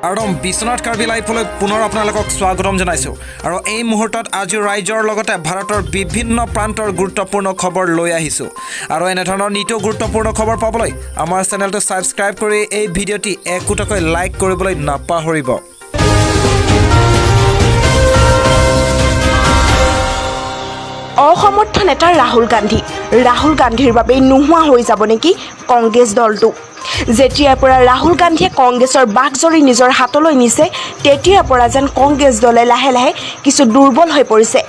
আৰু বিশ্বনাথ কাৰ্বি লাইফলৈ পুনৰ আপোনালোকক স্বাগতম জনাইছোঁ। আৰু এই মুহূৰ্তত আজি ৰাজ্যৰ লগতে ভাৰতৰ বিভিন্ন প্ৰান্তৰ গুৰুত্বপূৰ্ণ খবৰ লৈ আহিছোঁ। আৰু এনেধৰণৰ নিতৌ গুৰুত্বপূৰ্ণ খবৰ পাবলৈ আমাৰ চেনেলটো ছাবস্ক্ৰাইব কৰি এই ভিডিঅ'টি একোটাকৈ লাইক কৰিবলৈ নাপাহৰিব। অসমৰ্থ নেতা ৰাহুল গান্ধী, ৰাহুল গান্ধীৰ বাবেই নোহোৱা হৈ যাব নেকি কংগ্ৰেছ দলটো? যেতিয়াৰ পৰা ৰাহুল গান্ধীয়ে কংগ্ৰেছৰ বাঘজৰী নিজৰ হাতলৈ নিছে, তেতিয়াৰ পৰা যেন কংগ্ৰেছ দলে লাহে লাহে কিছু দুৰ্বল হৈ পৰিছে।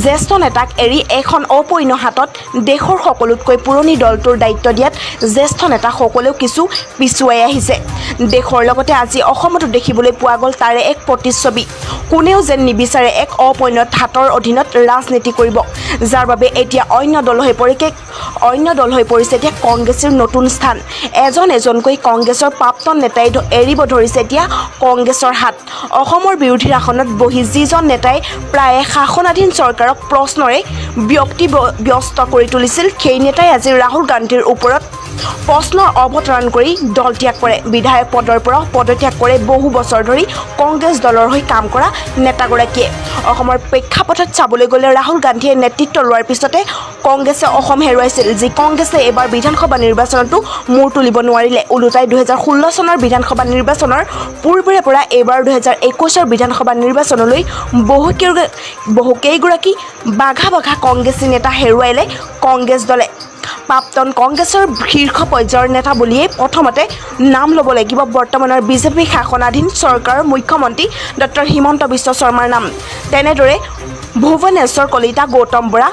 জ্যেষ্ঠ নেতাক এৰি এখন অপৈণ হাতত দেশৰ সকলোতকৈ পুৰণি দলটোৰ দায়িত্ব দিয়াত জ্যেষ্ঠ নেতাসকলেও কিছু পিছুৱাই আহিছে। দেশৰ লগতে আজি অসমতো দেখিবলৈ পোৱা গ'ল তাৰে এক প্ৰতিচ্ছবি। কোনেও যেন নিবিচাৰে এক অপৈণত হাতৰ অধীনত ৰাজনীতি কৰিব, যাৰ বাবে এতিয়া অন্য দল হৈ পৰিছে এতিয়া কংগ্ৰেছৰ নতুন স্থান। এজন এজনকৈ কংগ্ৰেছৰ প্ৰাক্তন নেতাই এৰিব ধৰিছে এতিয়া কংগ্ৰেছৰ হাত। অসমৰ বিৰোধীৰ আসনত বহি যিজন নেতাই প্ৰায়ে শাসনাধীন চৰকাৰক প্ৰশ্নৰে ব্যক্তি ব্যস্ত কৰি তুলিছিল, সেই নেতাই আজি ৰাহুল গান্ধীৰ ওপৰত প্ৰশ্নৰ অৱতৰণ কৰি দল ত্যাগ কৰে। বিধায়ক পদৰ পৰা পদত্যাগ কৰে বহু বছৰ ধৰি কংগ্ৰেছ দলৰ হৈ কাম কৰা নেতাগৰাকীয়ে। অসমৰ প্ৰেক্ষাপটত চাবলৈ গ'লে ৰাহুল গান্ধীয়ে নেতৃত্ব লোৱাৰ পিছতে কংগ্ৰেছে অসম হেৰুৱাইছিল, যি কংগ্ৰেছে এইবাৰ বিধানসভা নিৰ্বাচনতো মূৰ তুলিব নোৱাৰিলে। ওলোটাই 2016 চনৰ বিধানসভা নিৰ্বাচনৰ পূৰ্বৰে পৰা এইবাৰ 2021ৰ বিধানসভা নিৰ্বাচনলৈ বহুকেইগৰাকী বাঘা বাঘা কংগ্ৰেছী নেতা হেৰুৱাইলে কংগ্ৰেছ দলে। প্ৰাক্তন কংগ্ৰেছৰ শীৰ্ষ পৰ্যায়ৰ নেতা বুলিয়েই প্ৰথমতে নাম ল'ব লাগিব বৰ্তমানৰ বিজেপি শাসনাধীন চৰকাৰৰ মুখ্যমন্ত্ৰী ডক্টৰ হিমন্ত বিশ্ব শৰ্মাৰ নাম। তেনেদৰে ভুৱনেশ্বৰ কলিতা, গৌতম বৰা,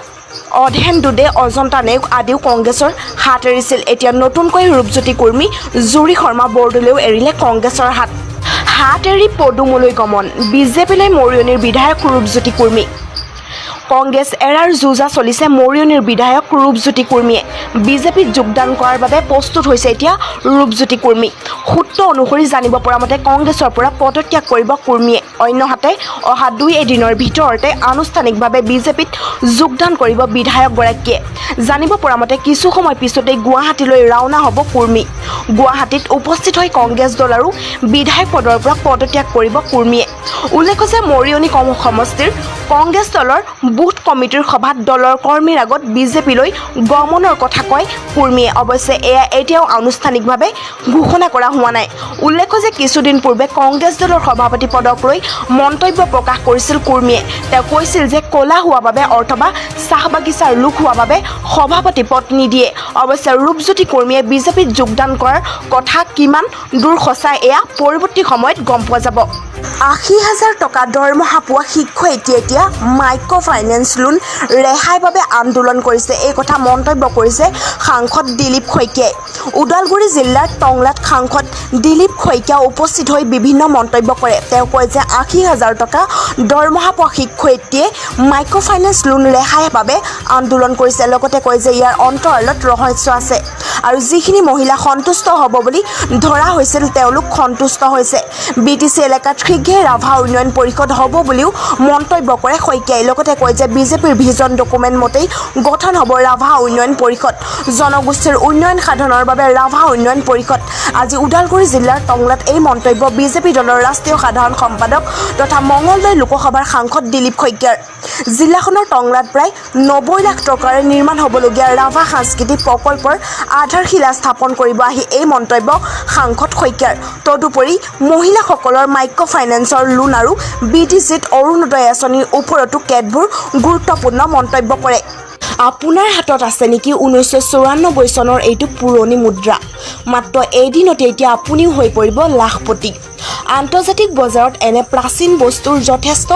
অধেন দুদে, অজন্তা নেওগ আদিও কংগ্ৰেছৰ হাত এৰিছিল। এতিয়া নতুনকৈ ৰূপজ্যোতি কুৰ্মী, জুৰি শৰ্মা বৰদলৈও এৰিলে কংগ্ৰেছৰ হাত। হাত এৰি পদুমলৈ গমন, বিজেপিলৈ মৰিয়নিৰ বিধায়ক ৰূপজ্যোতি কুৰ্মী। কংগ্ৰেছ এৰাৰ যুঁজা চলিছে মৰিয়নিৰ বিধায়ক ৰূপজ্যোতি কুৰ্মীয়ে। বিজেপিত যোগদান কৰাৰ বাবে প্ৰস্তুত হৈছে এতিয়া ৰূপজ্যোতি কুৰ্মী। সূত্ৰ অনুসৰি জানিব পৰা মতে কংগ্ৰেছৰ পৰা পদত্যাগ কৰিব কুৰ্মীয়ে। অন্যহাতে অহা দুই এদিনৰ ভিতৰতে আনুষ্ঠানিকভাৱে বিজেপিত যোগদান কৰিব বিধায়কগৰাকীয়ে। জানিব পৰা মতে কিছু সময় পিছতেই গুৱাহাটীলৈ ৰাওনা হ'ব কুৰ্মী। গুৱাহাটীত উপস্থিত হৈ কংগ্ৰেছ দল আৰু বিধায়ক পদৰ পৰা পদত্যাগ কৰিব কুৰ্মীয়ে। উল্লেখ্য যে মৰিয়নি সমষ্টিৰ কংগ্ৰেছ দলৰ বুথ কমিটিৰ সভাত দলৰ কৰ্মীৰ আগত বিজেপিলৈ গমনৰ কথা কয় কুৰ্মীয়ে। অৱশ্যে এয়া এতিয়াও আনুষ্ঠানিকভাৱে ঘোষণা কৰা হোৱা নাই। উল্লেখ্য যে কিছুদিন পূৰ্বে কংগ্ৰেছ দলৰ সভাপতি পদক লৈ মন্তব্য প্ৰকাশ কৰিছিল কুৰ্মীয়ে। তেওঁ কৈছিল যে ক'লা হোৱা বাবে অথবা চাহ বাগিচাৰ লোক হোৱা বাবে সভাপতি পদ নিদিয়ে। অৱশ্যে ৰূপজ্যোতি কুৰ্মীয়ে বিজেপিত যোগদান কৰাৰ কথা কিমান দূৰ সঁচা, এয়া পৰৱৰ্তী সময়ত গম পোৱা যাব। 80,000 টকা দৰমহা পোৱা শিক্ষয়িত্ৰীয়ে এতিয়া মাইক্ৰ' ফাইনেন্স লোন ৰেহাইৰ বাবে আন্দোলন কৰিছে। এই কথা মন্তব্য কৰিছে সাংসদ দিলীপ শইকীয়াই। ওদালগুৰি জিলাৰ টংলাত সাংসদ দিলীপ শইকীয়া উপস্থিত হৈ বিভিন্ন মন্তব্য কৰে। তেওঁ কয় যে 80,000 টকা দৰমহা পোৱা শিক্ষয়িত্ৰীয়ে মাইক্ৰ' ফাইনেন্স লোন ৰেহাইৰ বাবে আন্দোলন কৰিছে। লগতে কয় যে ইয়াৰ অন্তৰালত ৰহস্য আছে আৰু যিখিনি মহিলা সন্তুষ্ট হ'ব বুলি ধৰা হৈছিল, তেওঁলোক সন্তুষ্ট হৈছে। বিটিচি এলেকাত শীঘ্ৰেই ৰাভা উন্নয়ন পৰিষদ হ'ব বুলিও মন্তব্য কৰে শইকীয়াই। লগতে কয় যে বিজেপিৰ ভিজন ডকুমেণ্ট মতেই গঠন হ'ব ৰাভা উন্নয়ন পৰিষদ। জনগোষ্ঠীৰ উন্নয়ন সাধনৰ বাবে ৰাভা উন্নয়ন পৰিষদ। আজি ওদালগুৰি জিলাৰ টংলাত এই মন্তব্য বিজেপি দলৰ ৰাষ্ট্ৰীয় সাধাৰণ সম্পাদক তথা মঙলদৈ লোকসভাৰ সাংসদ দিলীপ শইকীয়াৰ। জিলাখনৰ টংলাত প্ৰায় 90 লাখ টকাৰে নিৰ্মাণ হ'বলগীয়া ৰাভা সাংস্কৃতিক প্ৰকল্পৰ আধাৰশিলা স্থাপন কৰিব আহি এই মন্তব্য সাংসদ শইকীয়াৰ। তদুপৰি মহিলাসকলৰ মাইক্ৰ' ফাইনেন্সৰ লোন আৰু বিটিচিত অৰুণোদয় আঁচনিৰ ওপৰতো কেতবোৰ গুৰুত্বপূৰ্ণ মন্তব্য কৰে। আপোনাৰ হাতত আছে নেকি 1994 চনৰ এইটো পুৰণি মুদ্ৰা? মাত্ৰ এদিনতে এতিয়া আপুনিও হৈ পৰিব লাখপতি। আন্তৰ্জাতিক বজাৰত এনে প্ৰাচীন বস্তুৰ যথেষ্ট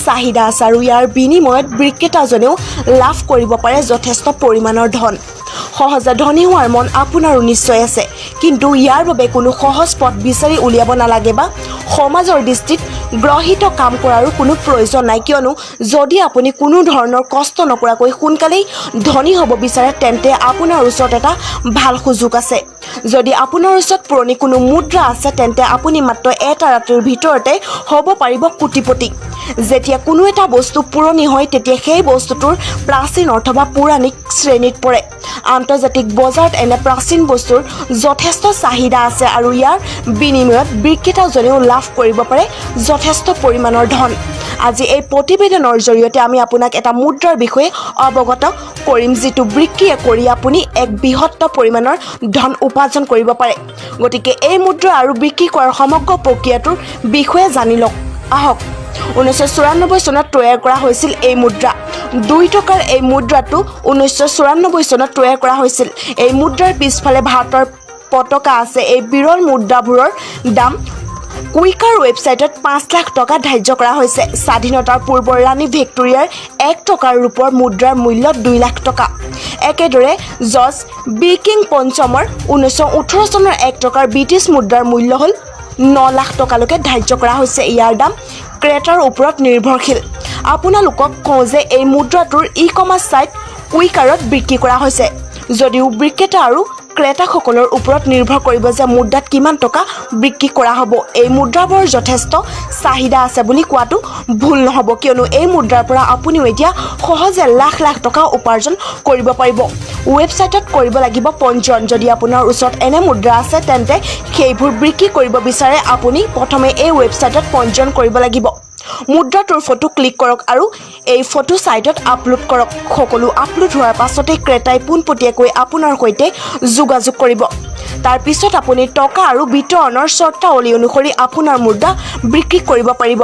চাহিদা আছে আৰু ইয়াৰ বিনিময়ত বিক্ৰেতাজনেও লাভ কৰিব পাৰে যথেষ্ট পৰিমাণৰ ধন। সহজে ধনী হোৱাৰ মন আপোনাৰো নিশ্চয় আছে, কিন্তু ইয়াৰ বাবে কোনো সহজ পথ বিচাৰি উলিয়াব নালাগে বা সমাজৰ দৃষ্টিত গৃহীত কাম কৰাৰো কোনো প্ৰয়োজন নাই। কিয়নো যদি আপুনি কোনো ধৰণৰ কষ্ট নকৰাকৈ সোনকালেই ধনী হ'ব বিচাৰে, তেন্তে আপোনাৰ ওচৰত এটা ভাল সুযোগ আছে। যদি আপোনাৰ ওচৰত পুৰণি কোনো মুদ্ৰা আছে, তেন্তে আপুনি মাত্ৰ এটা ৰাতিৰ ভিতৰতে হ'ব পাৰিব কোটিপতি। যেতিয়া কোনো এটা বস্তু পুৰণি হয়, তেতিয়া সেই বস্তুটোৰ প্ৰাচীন অথবা পৌৰাণিক শ্ৰেণীত পৰে। আন্তৰ্জাতিক বজাৰত এনে প্ৰাচীন বস্তুৰ যথেষ্ট চাহিদা আছে আৰু ইয়াৰ বিনিময়ত বিক্ৰেতাজনেও লাভ কৰিব পাৰে যথেষ্ট পৰিমাণৰ ধন। আজি এই প্ৰতিবেদনৰ জৰিয়তে আমি আপোনাক এটা মুদ্ৰাৰ বিষয়ে অৱগত কৰিম, যিটো বিক্ৰী কৰি আপুনি এক বৃহৎ পৰিমাণৰ ধন উপাৰ্জন কৰিব পাৰে। গতিকে এই মুদ্ৰা আৰু বিক্ৰী কৰাৰ সমগ্ৰ প্ৰক্ৰিয়াটোৰ বিষয়ে জানি লওক আহক। 1994 চনত তৈয়াৰ কৰা হৈছিল এই মুদ্ৰা। 2 টকাৰ এই মুদ্ৰাটো 1994 চনত তৈয়াৰ কৰা হৈছিল। এই মুদ্ৰাৰ পিছফালে ভাৰতৰ পতাকা আছে। এই বিৰল মুদ্ৰাবোৰৰ দাম কুইকাৰ ৱেবছাইটত 5 লাখ টকা ধাৰ্য কৰা হৈছে। স্বাধীনতাৰ পূৰ্বৰ ৰাণী ভিক্টোৰিয়াৰ 1 টকাৰ ৰূপৰ মুদ্ৰাৰ মূল্য 2 লাখ টকা। একেদৰে জৰ্জ বি কিং পঞ্চমৰ 1918 চনৰ 1 টকাৰ ব্ৰিটিছ মুদ্ৰাৰ মূল্য হ'ল 9 লাখ টকালৈকে ধাৰ্য কৰা হৈছে। ইয়াৰ দাম ক্ৰেতাৰ ওপৰত নিৰ্ভৰশীল। আপোনালোকক কওঁ যে এই মুদ্ৰাটোৰ ই কমাৰ্চ ছাইট কুইকাৰত বিক্ৰী কৰা হৈছে যদিও বিক্ৰেতা আৰু ক্ৰেতাসকলৰ ওপৰত নিৰ্ভৰ কৰিব যে মুদ্ৰাত কিমান টকা বিক্ৰী কৰা হ'ব। এই মুদ্ৰাবোৰৰ যথেষ্ট চাহিদা আছে বুলি কোৱাটো ভুল নহ'ব, কিয়নো এই মুদ্ৰাৰ পৰা আপুনিও এতিয়া সহজে লাখ লাখ টকা উপাৰ্জন কৰিব পাৰিব। ৱেবছাইটত কৰিব লাগিব পঞ্জীয়ন। যদি আপোনাৰ ওচৰত এনে মুদ্ৰা আছে, তেন্তে সেইবোৰ বিক্ৰী কৰিব বিচাৰে, আপুনি প্ৰথমে এই ৱেবছাইটত পঞ্জীয়ন কৰিব লাগিব। মুদ্ৰাটোৰ ফটো ক্লিক কৰক আৰু এই ফটো ছাইটত আপলোড কৰক। সকলো আপলোড হোৱাৰ পাছতেই ক্ৰেতাই পোনপটীয়াকৈ আপোনাৰ সৈতে যোগাযোগ কৰিব। তাৰ পিছত আপুনি টকা আৰু বিতৰণৰ চৰ্তাৱলী অনুসৰি আপোনাৰ মুদ্ৰা বিক্ৰী কৰিব পাৰিব।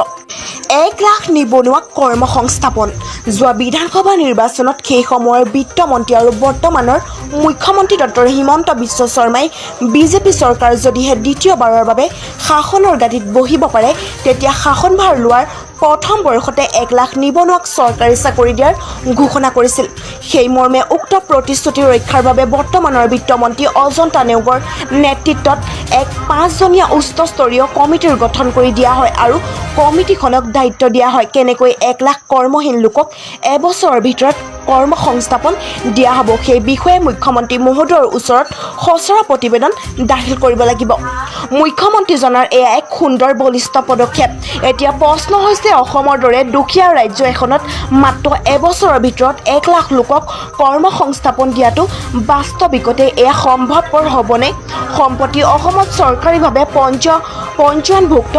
1 লাখ নিবনুৱাক কৰ্মসংস্থাপন। যোৱা বিধানসভা নিৰ্বাচনত সেই সময়ৰ বিত্তমন্ত্ৰী আৰু বৰ্তমানৰ মুখ্যমন্ত্ৰী ডক্টৰ হিমন্ত বিশ্ব শৰ্মাই বিজেপি চৰকাৰ যদিহে দ্বিতীয়বাৰৰ বাবে শাসনৰ গাদীত বহিব পাৰে, তেতিয়া শাসনভাৰ লোৱাৰ প্ৰথম বৰ্ষতে 1 লাখ নিবনুৱাক চৰকাৰী চাকৰি দিয়াৰ ঘোষণা কৰিছিল। সেই মৰ্মে উক্ত প্ৰতিশ্ৰুতি ৰক্ষাৰ বাবে বৰ্তমানৰ বিত্তমন্ত্ৰী অজন্তা নেওগৰ নেতৃত্বত এক পাঁচজনীয়া উচ্চস্তৰীয় কমিটিৰ গঠন কৰি দিয়া হয় আৰু কমিটিখনক দায়িত্ব দিয়া হয় কেনেকৈ 1 লাখ কৰ্মহীন লোকক এবছৰৰ ভিতৰত কৰ্মসংস্থাপন দিয়া হ'ব, সেই বিষয়ে মুখ্যমন্ত্ৰী মহোদয়ৰ ওচৰত খচৰা প্ৰতিবেদন দাখিল কৰিব লাগিব। মুখ্যমন্ত্ৰীজনৰ এয়া এক সুন্দৰ বলিষ্ঠ পদক্ষেপ। এতিয়া প্ৰশ্ন হৈছে, অসমৰ দৰে দুখীয়া ৰাজ্য এখনত মাত্ৰ এবছৰৰ ভিতৰত 1 লাখ লোকক কৰ্মসংস্থাপন দিয়াটো বাস্তৱিকতে এয়া সম্ভৱপৰ হ'বনে? সম্প্ৰতি অসমত চৰকাৰীভাৱে পঞ্জীয়নভুক্ত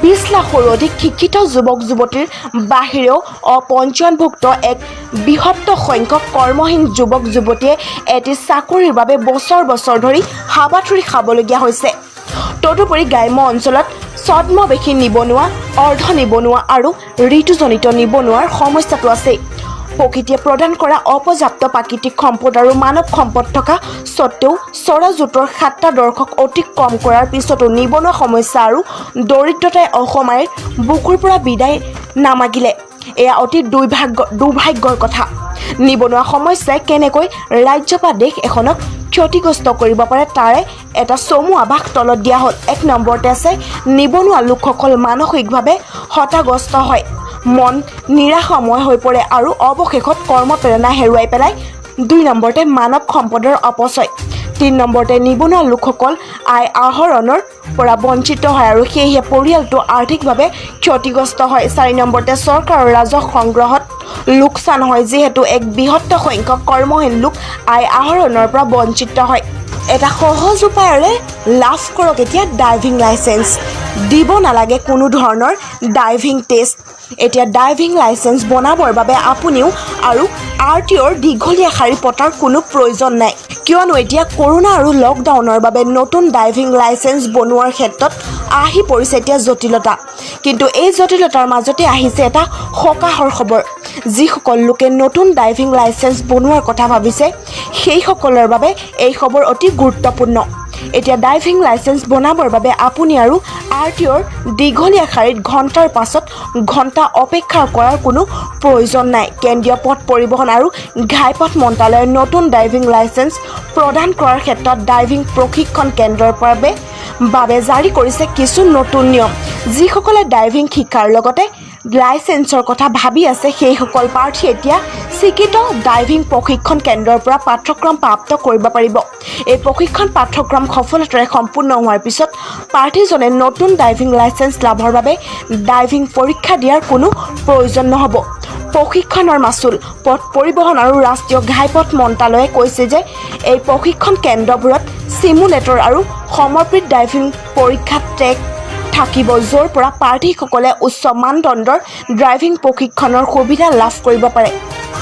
20 লাখৰো অধিক শিক্ষিত যুৱক যুৱতীৰ বাহিৰেও অপঞ্জীয়নভুক্ত এক বৃহৎ সংখ্যক কৰ্মহীন যুৱক যুৱতীয়ে এটি চাকৰিৰ বাবে বছৰ বছৰ ধৰি হাবাথুৰি খাবলগীয়া হৈছে। তদুপৰি গ্ৰাম্য অঞ্চলত ছদ্মবেশী নিবনুৱা, অৰ্ধ নিবনুৱা আৰু ঋতুজনিত নিবনুৱাৰ সমস্যাটো আছেই। প্ৰকৃতিয়ে প্ৰদান কৰা অপৰ্যাপ্ত প্ৰাকৃতিক সম্পদ আৰু মানৱ সম্পদ থকা স্বত্তেও স্বৰাজোত্তৰ সাতটা দশক অতিক্ৰম কৰাৰ পিছতো নিবনুৱা সমস্যা আৰু দৰিদ্ৰতাই অসম আইৰ বুকুৰ পৰা বিদায় নামাগিলে। এয়া অতি দুৰ্ভাগ্যৰ কথা। নিবনুৱা সমস্যাই কেনেকৈ ৰাজ্য বা দেশ এখনক ক্ষতিগ্ৰস্ত কৰিব পাৰে, তাৰে এটা চমু আভাস তলত দিয়া হ'ল। 1 নম্বৰতে আছে, নিবনুৱা লোকসকল মানসিকভাৱে হতাশাগ্ৰস্ত হয়, মন নিৰাশাময় হৈ পৰে আৰু অৱশেষত কৰ্মপ্ৰেৰণা হেৰুৱাই পেলায়। 2 নম্বৰতে মানৱ সম্পদৰ অপচয়। 3 নম্বৰতে নিবনুৱা লোকসকল আয় আহৰণৰ পৰা বঞ্চিত হয় আৰু সেয়েহে পৰিয়ালটো আৰ্থিকভাৱে ক্ষতিগ্ৰস্ত হয়। 4 নম্বৰতে চৰকাৰৰ ৰাজহ সংগ্ৰহত লোকচান হয়, যিহেতু এক বৃহৎ সংখ্যক কৰ্মহীন লোক আয় আহৰণৰ পৰা বঞ্চিত হয়। এটা সহজ উপায়েৰে লাভ কৰক এতিয়া ড্ৰাইভিং লাইচেন্স। দিব নালাগে কোনো ধৰণৰ ড্ৰাইভিং টেষ্ট। এতিয়া ড্ৰাইভিং লাইচেন্স বনাবৰ বাবে আপুনিও আৰু আৰ টি অ'ৰ দীঘলীয়া শাৰী পতাৰ কোনো প্ৰয়োজন নাই, কিয়নো এতিয়া কৰোণা আৰু লকডাউনৰ বাবে নতুন ড্ৰাইভিং লাইচেন্স বনোৱাৰ ক্ষেত্ৰত আহি পৰিছে এতিয়া জটিলতা। কিন্তু এই জটিলতাৰ মাজতে আহিছে এটা সকাহৰ খবৰ। যিসকল লোকে নতুন ড্ৰাইভিং লাইচেন্স বনোৱাৰ কথা ভাবিছে, সেইসকলৰ বাবে এই খবৰ অতি গুৰুত্বপূৰ্ণ। এতিয়া ড্ৰাইভিং লাইচেন্স বনাবৰ বাবে আপুনি আৰু আৰ টি অ'ৰ দীঘলীয়া শাৰীত ঘণ্টাৰ পাছত ঘণ্টা অপেক্ষা কৰাৰ কোনো প্ৰয়োজন নাই। কেন্দ্ৰীয় পথ পৰিবহণ আৰু ঘাইপথ মন্ত্ৰালয়ে নতুন ড্ৰাইভিং লাইচেন্স প্ৰদান কৰাৰ ক্ষেত্ৰত ড্ৰাইভিং প্ৰশিক্ষণ কেন্দ্ৰৰ বাবে জাৰি কৰিছে কিছু নতুন নিয়ম। যিসকলে ড্ৰাইভিং শিক্ষাৰ লগতে লাইচেন্সৰ কথা ভাবি আছে, সেইসকল প্ৰাৰ্থীয়ে এতিয়া স্বীকৃত ড্ৰাইভিং প্ৰশিক্ষণ কেন্দ্ৰৰ পৰা পাঠ্যক্ৰম প্ৰাপ্ত কৰিব পাৰিব। এই প্ৰশিক্ষণ পাঠ্যক্ৰম সফলতাৰে সম্পূৰ্ণ হোৱাৰ পিছত প্ৰাৰ্থীজনে নতুন ড্ৰাইভিং লাইচেন্স লাভৰ বাবে ড্ৰাইভিং পৰীক্ষা দিয়াৰ কোনো প্ৰয়োজন নহ'ব। প্ৰশিক্ষণৰ মাচুল। পথ পৰিবহণ আৰু ৰাষ্ট্ৰীয় ঘাইপথ মন্ত্ৰালয়ে কৈছে যে এই প্ৰশিক্ষণ কেন্দ্ৰবোৰত চিমুলেটৰ আৰু সমৰ্পিত ড্ৰাইভিং পৰীক্ষা ট্ৰেক থাকিব, য'ৰ পৰা প্ৰাৰ্থীসকলে উচ্চ মানদণ্ডৰ ড্ৰাইভিং প্ৰশিক্ষণৰ সুবিধা লাভ কৰিব পাৰে।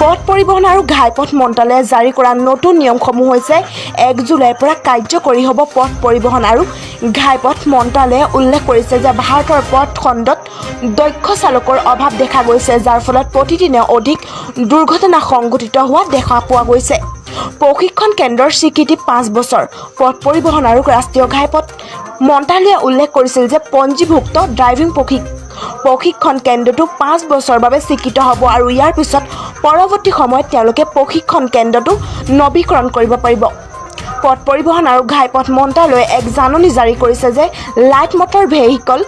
পথ পৰিবহণ আৰু ঘাইপথ মন্ত্ৰালয়ে জাৰি কৰা নতুন নিয়মসমূহ হৈছে 1 জুলাইৰ পৰা কাৰ্যকৰী হ'ব। পথ পৰিবহণ আৰু ঘাইপথ মন্ত্ৰালয়ে উল্লেখ কৰিছে যে ভাৰতৰ পথ খণ্ডত দক্ষ চালকৰ অভাৱ দেখা গৈছে, যাৰ ফলত প্ৰতিদিনে অধিক দুৰ্ঘটনা সংঘটিত হোৱা দেখা পোৱা গৈছে। প্ৰশিক্ষণ কেন্দ্ৰৰ স্বীকৃতি 5 বছৰ। পথ পৰিবহণ আৰু ৰাষ্ট্ৰীয় ঘাইপথ মন্ত্ৰালয়ে উল্লেখ কৰিছিল যে পঞ্জীভুক্ত ড্ৰাইভিং প্ৰশিক্ষণ কেন্দ্ৰটো 5 বছৰৰ বাবে স্বীকৃত হ'ব আৰু ইয়াৰ পিছত পৰৱৰ্তী সময়ত তেওঁলোকে প্ৰশিক্ষণ কেন্দ্ৰটো নৱীকৰণ কৰিব পাৰিব। পথ পৰিবহণ আৰু ঘাইপথ মন্ত্ৰালয়ে এক জাননী জাৰি কৰিছে যে লাইট মটৰ ভেহিকল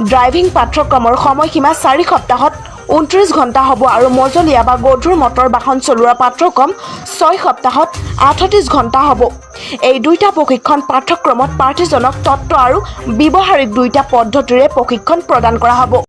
ড্ৰাইভিং পাঠ্যক্ৰমৰ সময়সীমা 4 সপ্তাহত 29 ঘণ্টা হ'ব আৰু মজলীয়া বা গধুৰ মটৰ বাহন চলোৱাৰ পাঠ্যক্ৰম 6 সপ্তাহত 38 ঘণ্টা হ'ব। এই দুয়োটা প্ৰশিক্ষণ পাঠ্যক্ৰমত প্ৰাৰ্থীজনক তত্ত্ব আৰু ব্যৱহাৰিক দুয়োটা পদ্ধতিৰে প্ৰশিক্ষণ প্ৰদান কৰা হ'ব।